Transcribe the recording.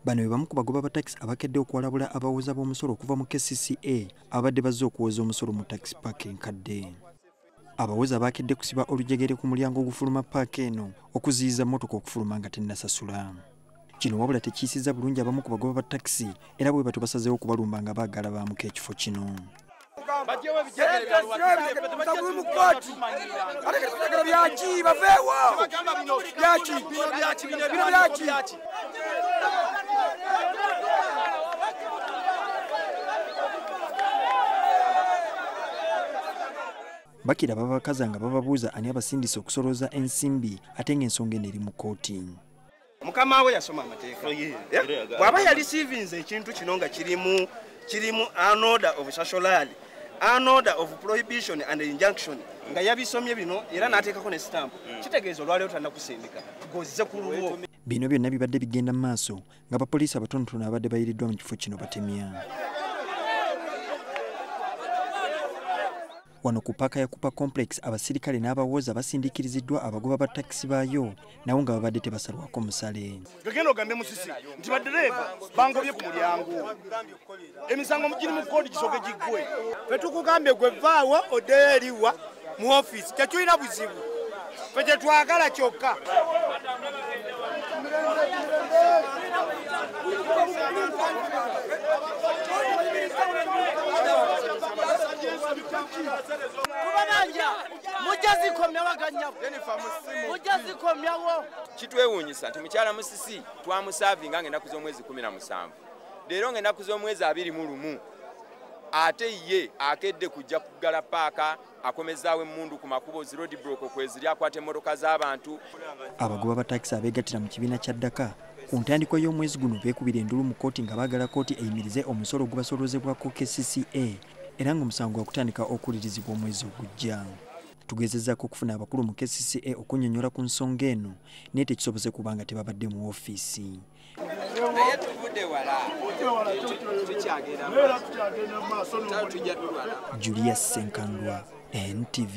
Bano be bamu ku bagoba ba takisi abakedde okuwalabula abawooza b'omusolo okuva mu KCCA abadde bazze okuwooza omusolo mu takisi paaka enkadde. Abawooza bakedde kusiba olujegere ku mulyango ogufuluma paaka eno okuziyiza mmotoka okufuluma nga tennasasula. Kino wabula tekiyisizza bulungi abamu ku bagoba ba takisi era bwe batyo basazeewo okubalumba nga baagala baamuka ekifo kino. Bakira babakaza nga bababuuza ani abasindise okusolooza ensimbi ate ng'ensonga eno eri mu kkooti. Mukama we yasoma amateeka. Bw'aba yalisiivinze ekintu kino nga kirimu an order of certiorari, an order of prohibition and injunction, nga yabisomye bino era n'ateekako ne stamp, kitegeeza olwaleero tannakusindika gozze ku lulwo. Bino byonna bibadde bigenda mu maaso nga bapoliisi abatonotono abadde bayiriddwa mu kifo kino batemya. Wano ku paaka ya Cooper Complex abasirikale n'abawooza basindikiriziddwa abagoba ba takisi baayo nabo nga babadde tebasalwako musale. Gagenda ogambe Musisi nti baddereeva bangobye ku mulyango, emisango giri mu kkooti gisooke giggwe. Ffe tukugambye gwe vaawo oddeyo eriwa mu ofiisi, tetulina buzibu, ffe tetwagala kyokka. Kitwewuunyisa nti mukyala Musisi twamusaavinga ng'ennaku z'omwezi 17, leero ng'ennaku z'omwezi 21 ate ye akedde kujja kuggala paaka, akomezaawo emmundu ku makubo, zi road block kweziri, akwata emmotoka z'abantu. Abagoba ba takisi abeegattira mu kibiina kya Ddaka ku ntandikwa y'omwezi guno beekubira endulu mu kkooti nga baagala kkooti eyimirize omusolo ogubasoloozebwako KCCA era ng'omusango gwakutandika okuwulirizibwa omwezi ogujja. Tugezezzaako okufuna abakulu mu KCCA okunnyonnyola ku nsonga eno naye tekisobose kubanga tebabadde mu woofiisi. Julius Senkandwa, NTV.